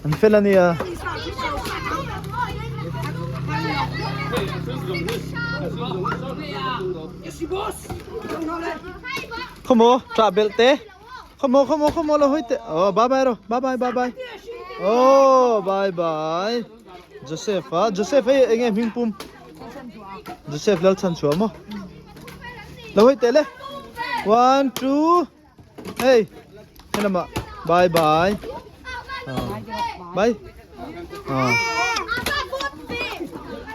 An fel a nia. Khawmaw ṭah belh te. Khawmaw khawmaw khawmaw lo hawi teh. Aw bye bye rawh bye bye bye bye. Aw bye bye. Joseph a Joseph hei enge hming pum. Joseph Lalchhanchhuah maw. Lo hawi teh le. One two. Hey, helama. Bye bye. Ah. Bye. Ah.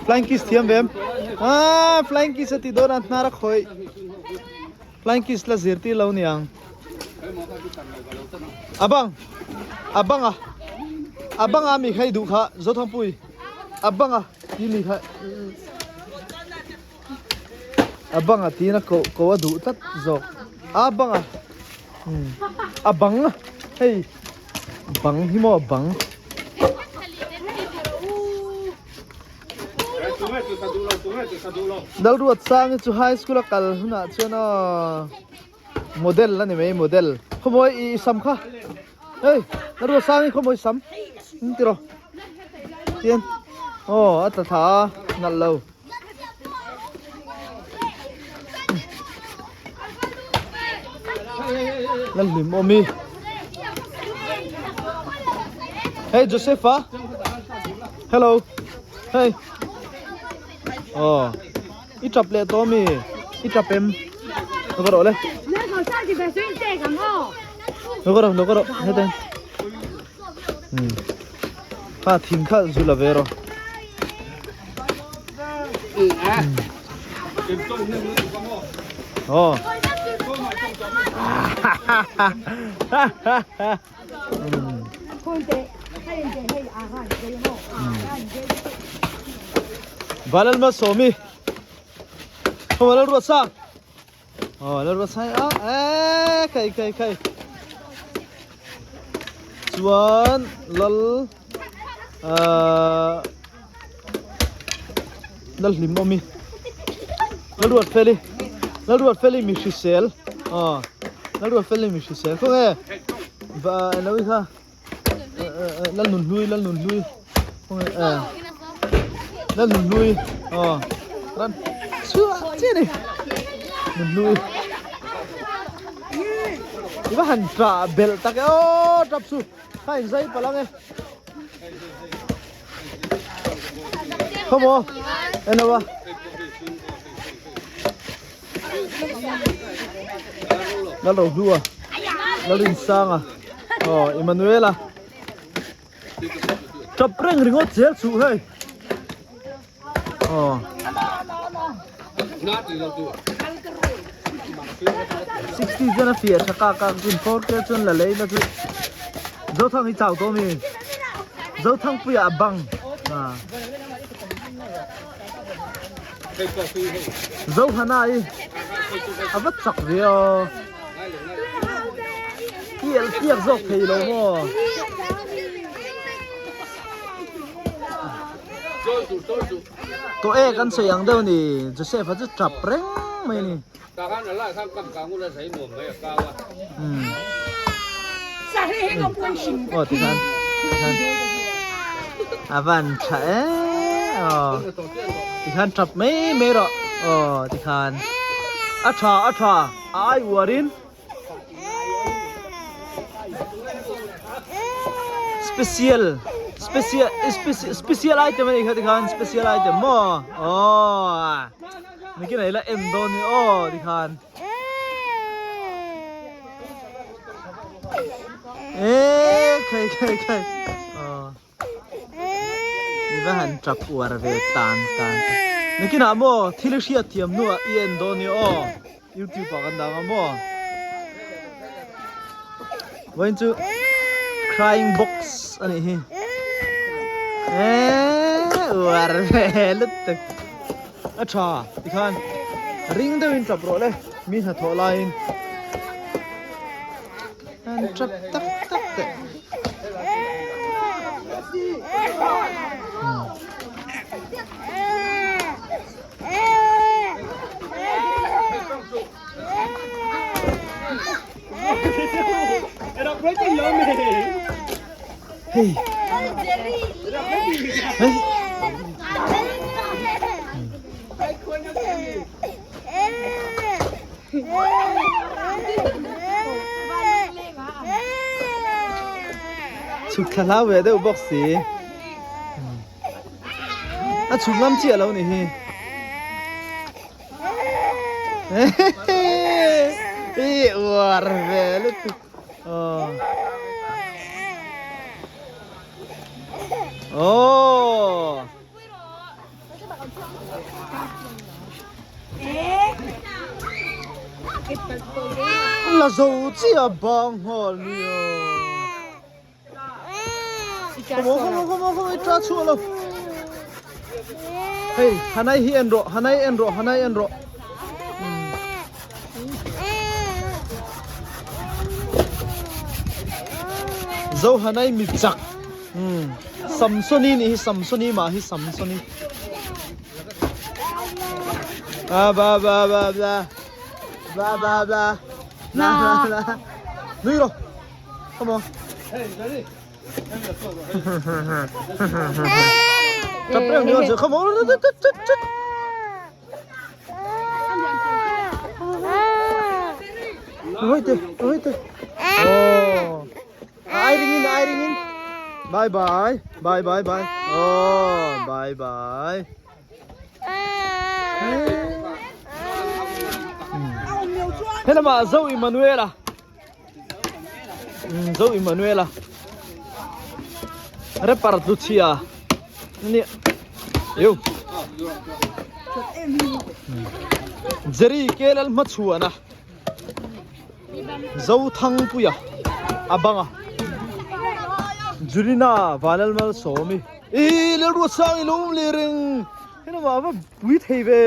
Flying kiss thiam vem. Ah, flying kiss ati don an hnar a khawih. Flying kiss la zir tir lo niang. Abang. Abanga. Abanga mi khai duh kha Zothangpui. Abanga ti mi kha. A bang a tiin a koh koh a duh tlat zawk a bang a umm a bang hei bang hi maw a bang. Lalruatsanga chu high school a kal hunah chuan aw model a ni mai model khawmawi i sam kha hei Lalruatsanga hi khawmawi sam in tiraw tian aw a tla thla a nalh lo. La hlim awm i Hey Joseph a Hello Hey Oh I tap leh tawh mi I tap em Lo ka rawh le Lo ka rawh lo ka rawh heten Hmm Kha thing kha zu la ve rawh. Oh. Valal ma somi. Valal ruat sa. Oh, lal ruat sai a. Eh, kai kai kai. Chuan lal uh, lal hlim awmi. Lal ruat feli. Lal ruat feli mi hrisel. Oh. Lal ruat feli mi hrisel. Khaw nge? Va lo i kha. Lal nun hlui, lal nun hlui. Khaw nge? Eh. Lal nun hlui. Oh. Ran. Chua che ni. Nun hlui. I va han tra bel tak e. Oh, trap su. Kha in zai palang e. Come on. Enowa. Lal Rohlua, Lal Rinsanga, aw Emmanuela tap reng ringawt zel chuh hei aw 60 chuan a fiah tha kak kak chun 4K chuan la lei na chu Zothang hi chau tawh mi Zothangpuia a bang ah. Zohana i a va chak ve aw. Pial piak zawk thei lo maw. To e kan sawi ang deuh ni Joseph a chu tap reng mai a ni. Aw tikhan tikhan a van tha e aw tikhan tap mai mai rawh aw tikhan a tha a tha a ai uarin special special special item a nih kha tikhan special item maw aw. Nikin ah ila en dawn ni aw tikhan. Eee khai khai khai. Aw. Ni va han tap uar ve tan tan. Nikin ah maw thil i hriat thiam hnuah i en dawn ni aw. YouTube ah kan dang a maw. Vawiin chu crying box a nih hi. Eee uar ve lutuk. A tha tikhan ring deuhin tap rawh le mi hnathawh laiin an tap tak tak teh. Hei. Chhuk thla hlau ve deuh bawk si. A chhuk ngam chiah lo ni hi. I uar ve lutuk. Aw. Aw. La zo chiah bang nghal nia. Come on, come on, come on, come on, tra chhuah lo. Hey, Hanai hi en rawh, Hanai en rawh, Hanai en rawh. Zo Hanai mi chak. Samsoni nih hi Samsoni mah hi Samsoni. Ba ba ba ba ba ba ba ba la la la. Nui rawh. Come on. Tap reng ni chu. Come on. Oi te, oi te. Oh. Ai ringin, ai ringin. Bye bye. Bye bye bye. Oh, bye bye. Helama Zo Emmanuela. Zo Emmanuela. Rapper tu chhia. Ni. Yo. Jerry Kelal hmachhuana. Zothangpuia a bang a Julina Vanlalmalsawmi ih Lalruatsang i lo awm leh reng helamah a va pui thei ve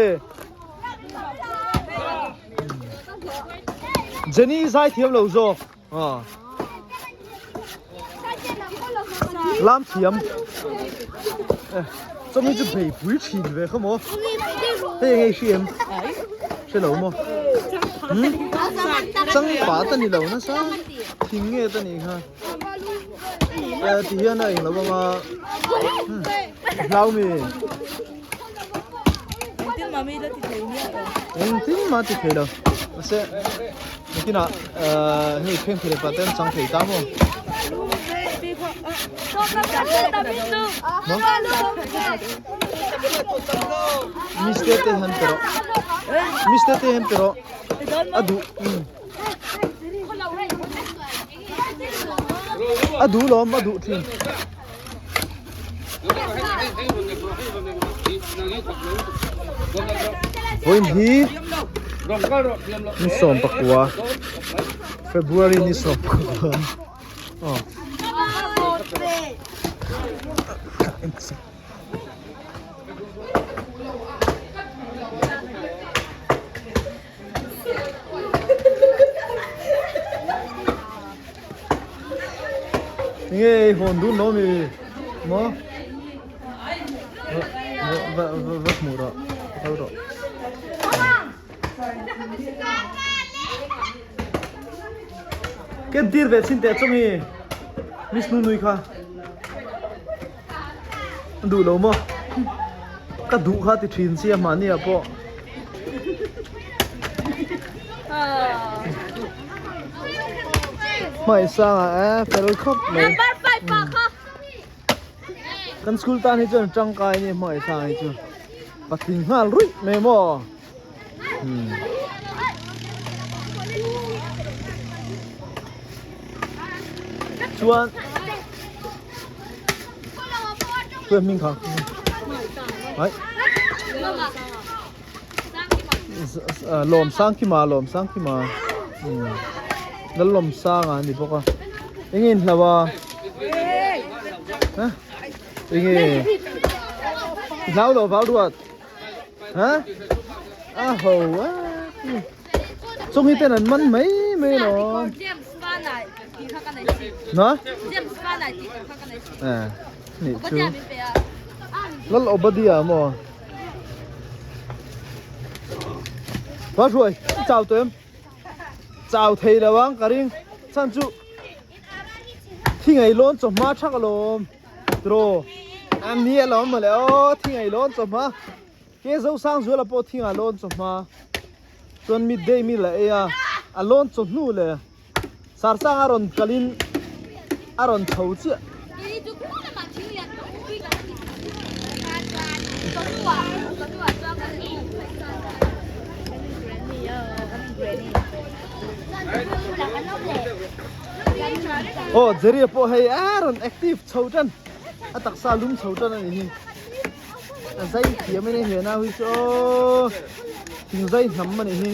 Jenny zai thiam lo zawk aw lam thiam chumi chu bei pui thin ve kha maw hei eng nge i hria em hre lo maw changpa ta ni lo nasa thing nge ta nih kha eh ti hian a englo anga hlau mi engtin mah ti thei lo mahse nakinah hei pheng thei leh pah te an chang thei ta maw. Mister te hian pe rawh Mister te hian pe rawh a duh a duh lawm a duh thin. Vawiin hi ni 19 February ni 19 aw. Nge hawn dun lo mi maw va va va hmuh rawh kal rawh. Ken tir ve chin teh chu mi Miss Nunui kha duh lo maw ka duh kha ti thin sia mahni ah pawh. Hmai sangah eh fel khawp mai. Kan school tan hi chuan tangkai a ni hmai sang hi chu patling nghal ruih mai maw. Chuan Tuan hming kha Ai Lawm sang khi ma lawm sang khi ma Lal lawm sang a ni bawk a Enge in hlau a Enge Hlau lo val ruat Ha a ho a chung hi ten an man mai mai lo na eh ni chu lal obadia maw va hruai chau tawh em chau thei lo ang ka ring chhan chu thi ngei lawn chawhma thak alawm. Tiraw a ni alawm mawle aw thingai lawn chawhma ke Zosang zuala pawh thinga lawn chawhma chuan midday meal a ei a a lawn chawhnu leh Sarsang a rawn kalin a rawn chho chiah. Aw Jerry a pawh hei a rawn active chho tan a taksa lum chho tan a ni hi a zai thiam a ni he nau hi chu aw thing zai hnam a ni hi.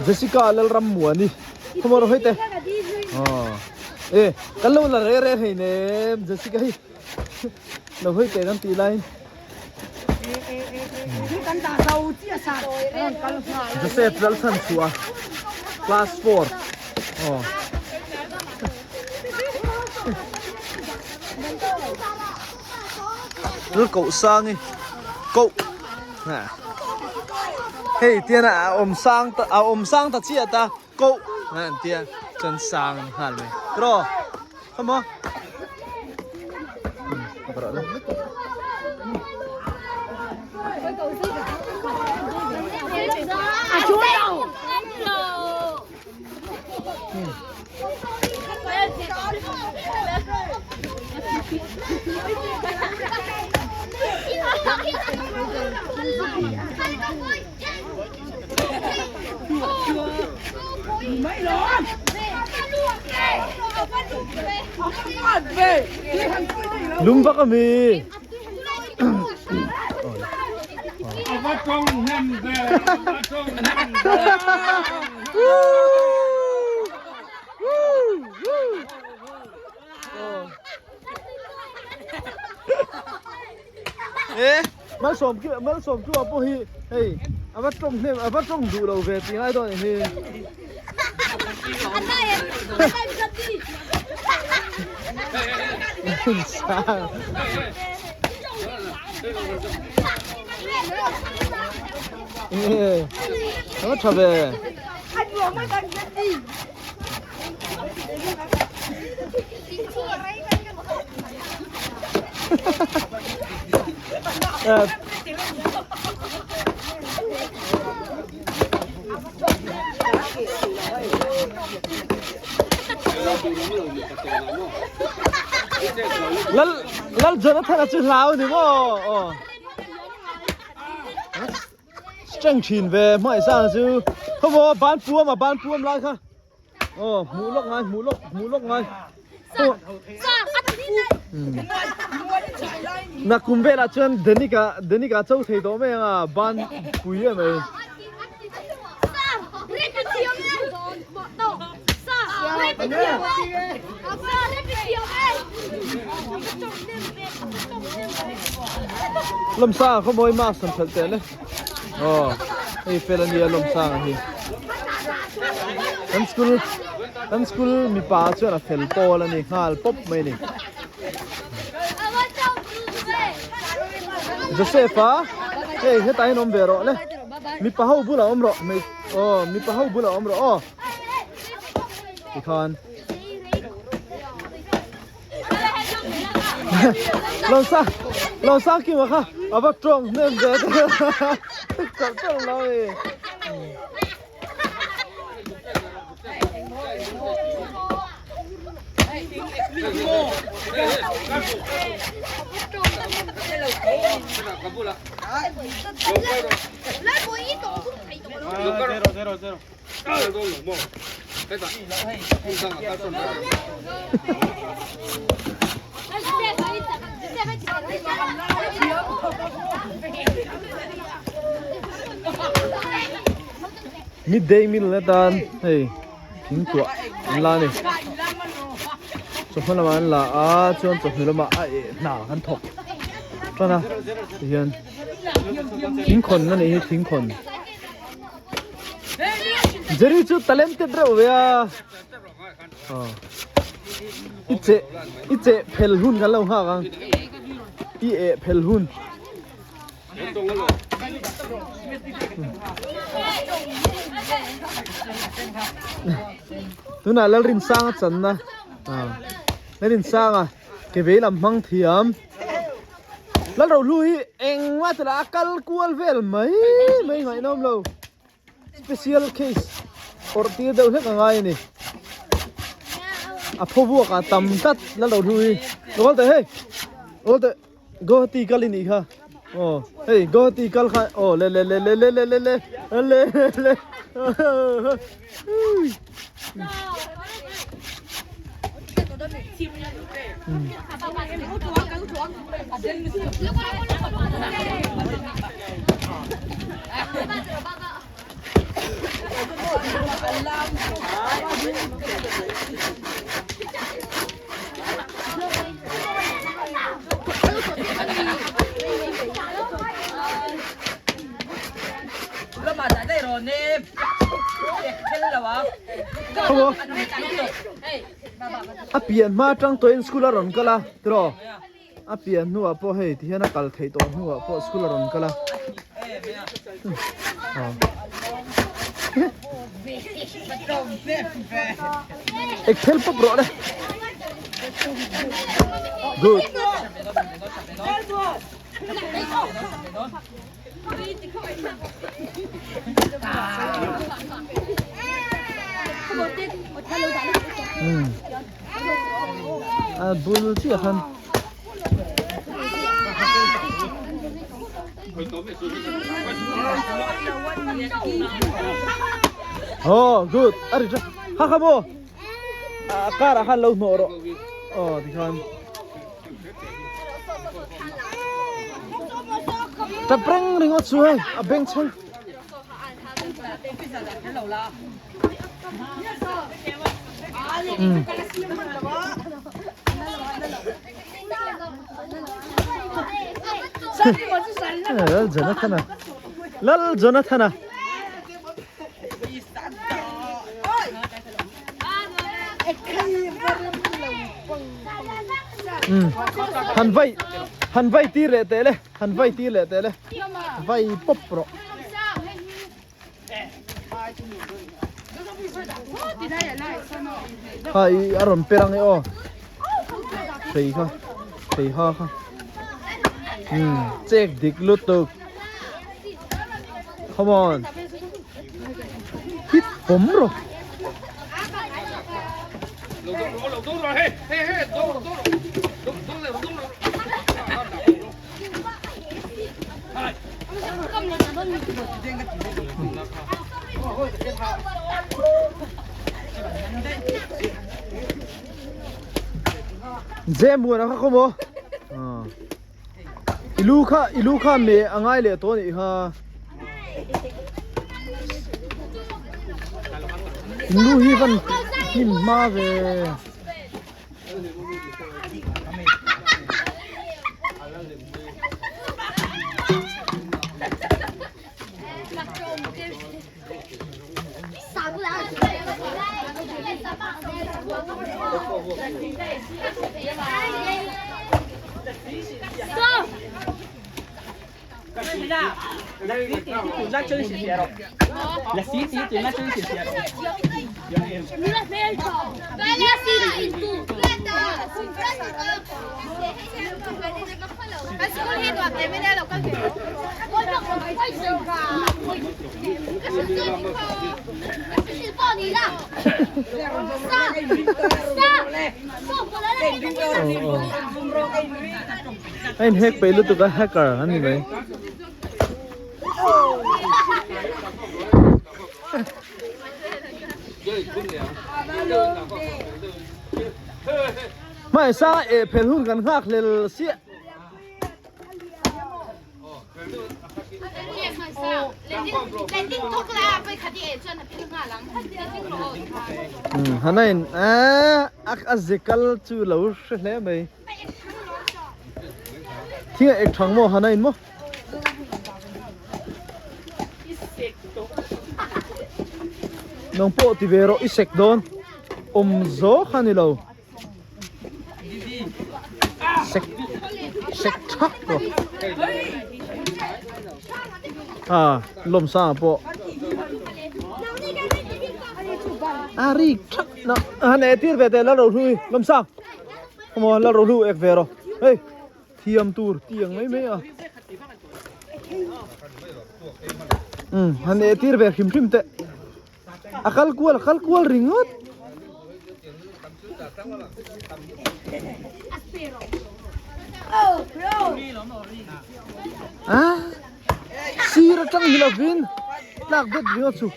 Jessica Lalrammuani khawmaw rawh hei te e kan lo la re re hei nem Jessica hi lo hei te kan tih laiin Joseph Lalchhanchhuah class 4 aw Lal koh sang i koh hei tian a awm sang ta a awm sang ta chiah ta koh an tia chuan sang an nghal mai tiraw come on Lum vak ami. E malsawm ki malsawm chu pawh hi hei a va tawng hnem a va tawng duh lo ve tih ngai dawn hi. A va tha ve. Lal Lal Jonathan a chu hlau ni maw aw strength thin ve hmai sang chu khawmaw ban puam a ban puam lai kha Aw hmuh lawk ngai hmuh lawk hmuh lawk ngai. Na kum velah chuan Danica Danica cho thei tawh mai anga ban pui em mai. Lawmsanga khaw mawi mask an phelh teh le. Aw hei fel ania Lawmsanga hi. Kan school kan school mipa chuan a fel pawl a ni nghal pawp mai a ni. Joseph a hei hetah hian awm ve rawh le mipa ho bulah awm rawh hmei aw mipa ho bulah awm rawh aw tikhan Lawmsa Lawmsa kima kha a va tawng hnem ve chal chal lo e. Midday meal atan hei thingtuah an la a ni chawhma lamah an la a chuan chawhnu lamah a eh hna kan thawk tan a tihian thingkhawn a nih hi thingkhawn. Jerry chu talented reuh ve a i che i che phel hun kan lo nghak ang i eh phel hun. Tunah Lalrinsanga channa Lalrinsanga ke vei lam hmang thiam Lalrohlu hi engmah tila a kal kual vel mai mai ngaihnawm lo. Special case awrh tir deuh hlek a ngai a ni. A phaw vuak ah tam tlat la lo hlu hi. Lo kal teh hei. Lo kal teh. Guwahati kal i nih kha. Aw hei Guwahati kal kha aw le le le le le le le le le le. A pian hma atang tawhin school a rawn kal a tiraw a pian hnuah pawh hei ti hian a kal theih tawh hnuah pawh school a rawn kal a ek phel pawp rawh le good A bul chiah khan Oh good a ri ha kha maw a car ah khan lo hnawh rawh aw tikhan Tap reng ringawt chu hei a beng chheng. Lal Jonathana Lal Jonathana Han vai han vai tir leh teh le han vai tir leh teh le vai pawp rawh. Kha i a rawn per ang e aw thei kha thei ha kha umm chek dik lutuk come on. Hit pawm rawh. Zem muan a kha khaw maw? I lu kha i lu kha me a ngai leh tawh a nih kha. In lu hi van hnim hma ve. A in hack peih lutuk a hacker a ni mai. Hmaisa eh phel hun kan nghak hlel siah. Hanain a zikal chu lo hre hle mai. Thing a ek thang maw Hanain maw? Nang pawh ti ve rawh i sek dawn awm zawk a ni lo. Sek sek thak rawh. A lawmsanga pawh a rik thak na a han eh tir ve teh Lalrohlui lawmsang khawmaw Lalrohlu ek ve rawh hei thiam tur tiang mai mai a um han eh tir ve hrim hrim teh a kal kual a kal kual ringawt. Ah sir atang hi lovin tlak bet ringawt chu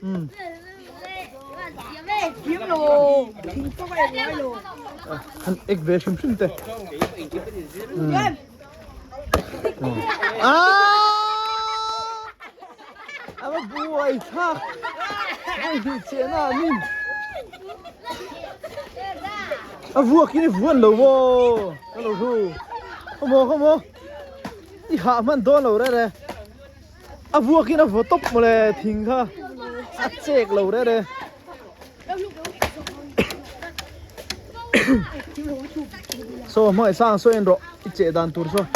um han ek ve hrim hrim te um ah A va buai thlak vawi hnih chehna ah min a vuak in i vuan lo maw ka lo hru khawmaw khawmaw i hah hman dawn lo rere a vuak in a vaw tawp mawle thing kha a chek lo rere saw hmangaih sang saw en rawh i cheh dan tur saw.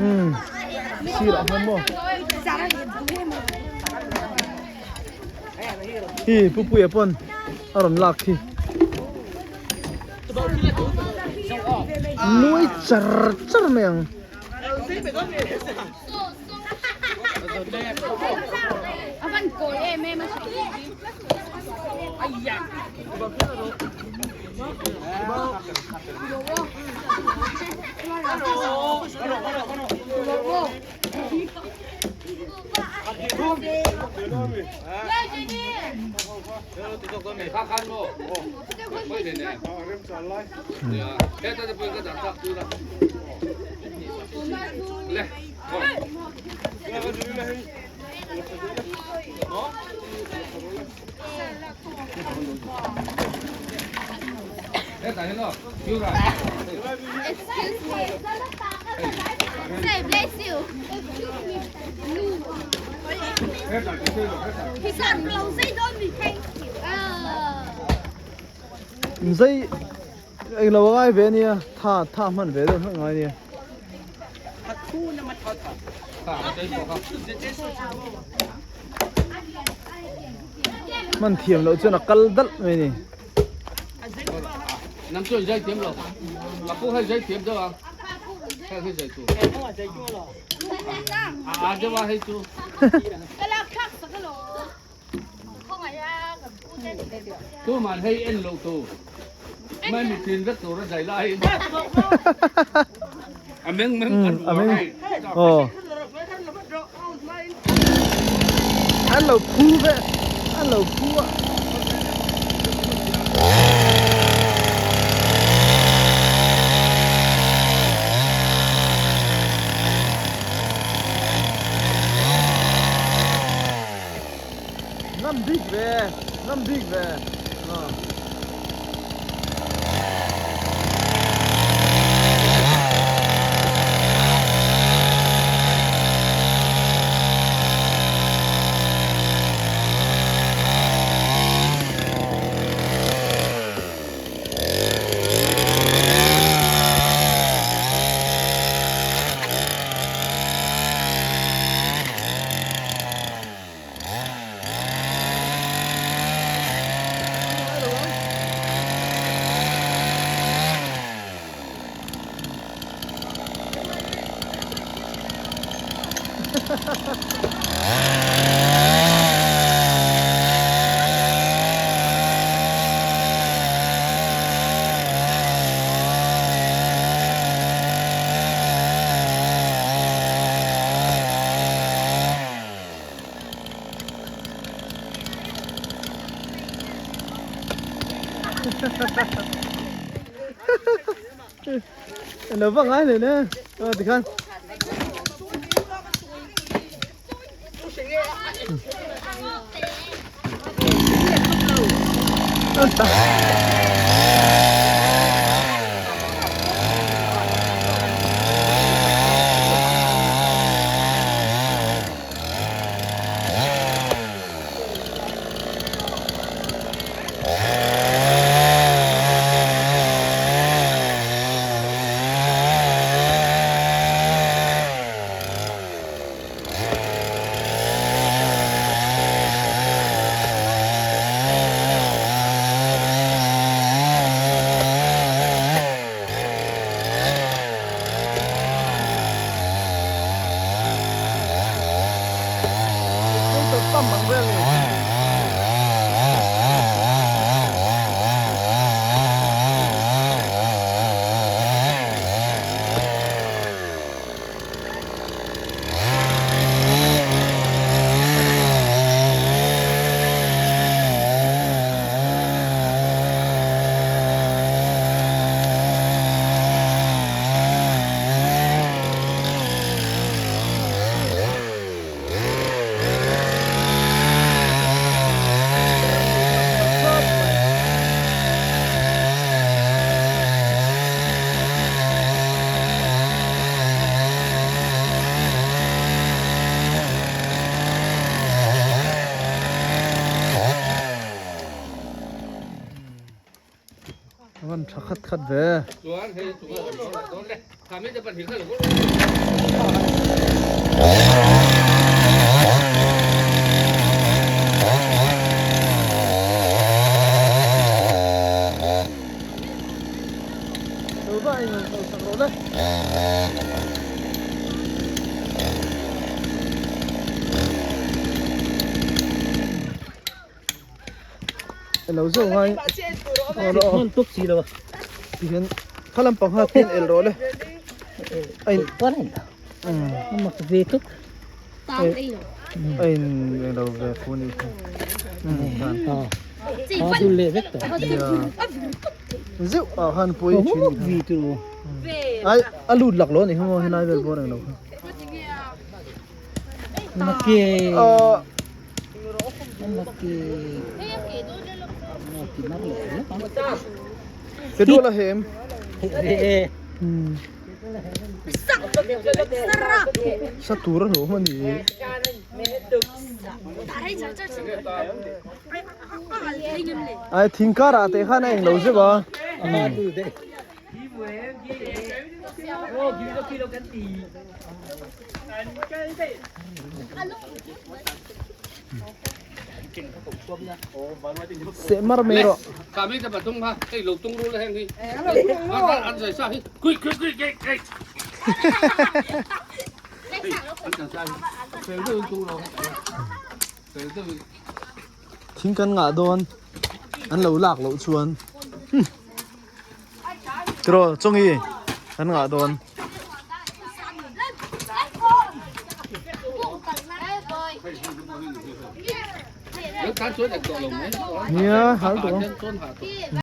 Umm sirah hian maw hi pupuia pawn a rawn lak khi nuai char char mai ang. Zai englo a ngai ve ania tha tha hman ve deuh hlek ngai ania. Hman thiam loh chuan a kal dalh mai a ni. Tuman hei en lo tu mai mitin vek tur a zai lai a meng meng kan a meng aw an lo phu ve an lo phu a Ngam bik ve, ngam bik ve. Nó vâng ai này nè. Ờ thì khan. Avan tha khat khat ve. Lo zo ngai Hman tuk si lo tihian kha lampang kha ten el rawh le a in mak ve tuk a in englo ve fu ni kha a dul leh vek tawh zeuh ah khan pawih thin vi tu ai a lut lak lo ni kha maw helai vel bawr englo kha make ah Ke duh la hem. Sa tur a hlawm a ni. Ai thing karah te khan a eng lo zeuh a. Seh mar mai rawh. Thing kan ngah dawn an lo lak loh chuan tiraw chawngi kan ngah dawn. Nia hal tawh ang.